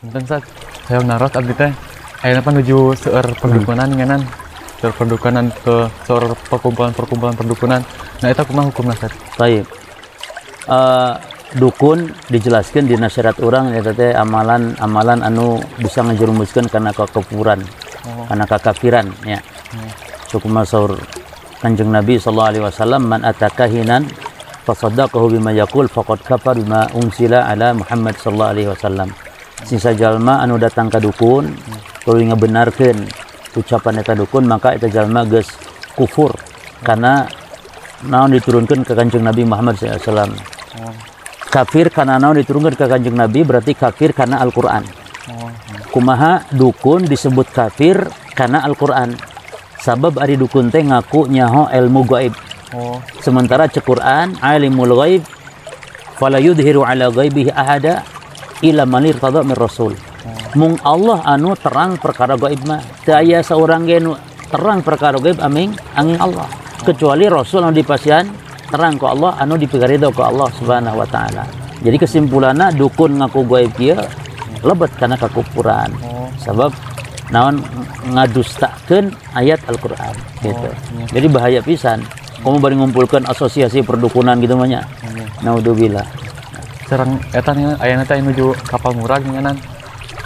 Punten Ustaz, saya naros abdi teh ayeuna pan nuju seueur perdukunan ngenan. Seueur perdukunan ke seueur perkumpulan-perkumpulan perdukunan. Nah, eta kumaha hukumna, Ustaz? Baik. Dukun dijelaskan di syariat urang eta teh amalan-amalan anu bisa ngajerumuskeun kana kekufuran, kana kakafiran ya. Cukup saur Kanjeng Nabi sallallahu alaihi wasallam, man ata kahinan fasaddaqahu bima yaqul faqad kafar bima unsila ala Muhammad sallallahu alaihi wasallam. Sisa jalma anu datang ka dukun tuluy ngabenarkeun ucapan eta dukun, maka eta jalma geus kufur karena naon diturunkan ke Kanjeng Nabi Muhammad sallallahu alaihi wasallam. Kafir karena naon diturunkan ke Kanjeng Nabi, berarti kafir karena Al-Qur'an. Kumaha dukun disebut kafir karena Al-Qur'an? Sabab ari dukun teh ngaku nyaho ilmu gaib. Sementara cek Quran, alimul ghaib fala yudhiru ala ghaibihi ahada illa man irtada mir rasul. Mung Allah anu terang perkara gaib mah. Teu aya saurang ge nu terang perkara gaib aming angin Allah. Kecuali rasul anu dipasihan terang ku Allah, anu dipikaridho ku Allah Subhanahu wa taala. Jadi kesimpulanna dukun ngaku gaib kieu lebet kana kakufuran. Sabab naon ngadustakeun ayat Al-Qur'an gitu. Jadi bahaya pisan. Kamu bari ngumpulkeun asosiasi perdukunan gitu mah nya. Naudzubillah. Sareng eta nih ayeuna teh nuju kapal murag ngenan.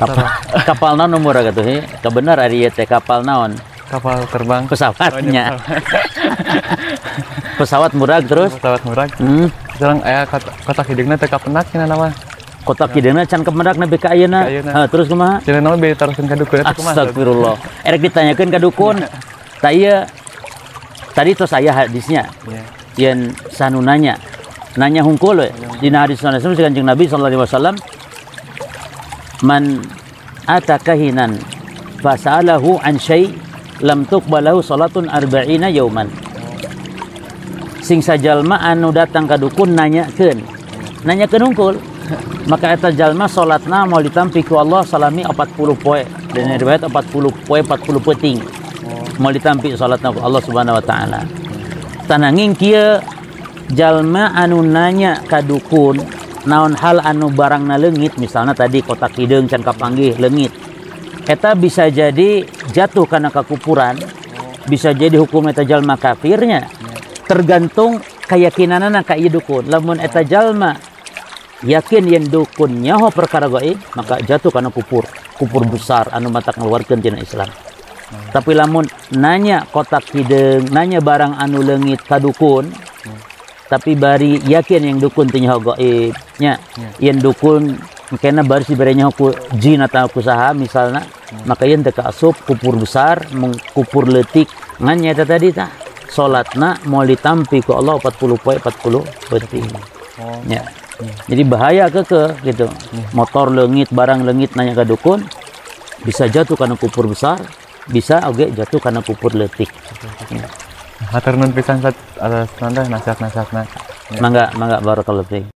Kapal kapal naon nu murag atuh he? Kabener ari ieu teh kapal naon? Kapal terbang. Pesawatnya. Pesawat murag terus? Pesawat murag. Sareng aya kotak hideungna teh kapenak cenah nama. Kotak hideungna can kapenak nepi ka ayeuna. Heuh, terus kumaha? Cenah nama bade ditaroskeun ka dukun eta kumaha? Astagfirullah. Erek ditanyakeun ka dukun. Tah ieu tadi tos aya hadisnya. Yen sanu nanya. Nanya hungkul we. Dina hadis sallallahu alaihi Kanjeng Nabi sallallahu alaihi wasallam, man ata kahinan fasalahu an syai' lam tuqbalahu salatun arba'ina yauman. Sing sajalma anu datang ka dukun nanyakeun. Nanyakeun hungkul. Maka eta jalma salatna mau ditampi ku Allah salami 40 poe. Dan riwayat 40 poe 40 peuting. Mau ditampi salatna ku Allah Subhanahu wa taala. Tananging kieu jalma anu nanya ka dukun naon hal anu barangna leungit, misalnya tadi kotak hideung can kapanggih leungit. Eta bisa jadi jatuh karena kekufuran, bisa jadi hukum eta jalma kafirnya. Tergantung keyakinanana ka ieu dukun. Lamun eta jalma yakin yen dukun nyaho perkara gaib, maka jatuh karena kufur, kufur besar anu matak ngeluarkeun tina Islam. Tapi lamun nanya kotak hideung, nanya barang anu leungit ka dukun, tapi bari yakin yang dukun teu nyaho gaib nya, yen dukun kena bari dibere nyaho ku jin atau ku saha misalna, maka yen teu kaasup kufur besar, mung kufur leutik. Ngan nya eta tadi tah salatna moal ditampi ku Allah 40 poe 40 peuting. Ya. Jadi bahaya keke gitu. Motor leungit, barang leungit nanya ka dukun, bisa jatuh karena kufur besar, bisa oge jatuh karena kufur leutik. Ya. Hatur nuhun pisan Ustaz atas nasihat-nasihatna. Mangga, mangga, barakallahu fiik.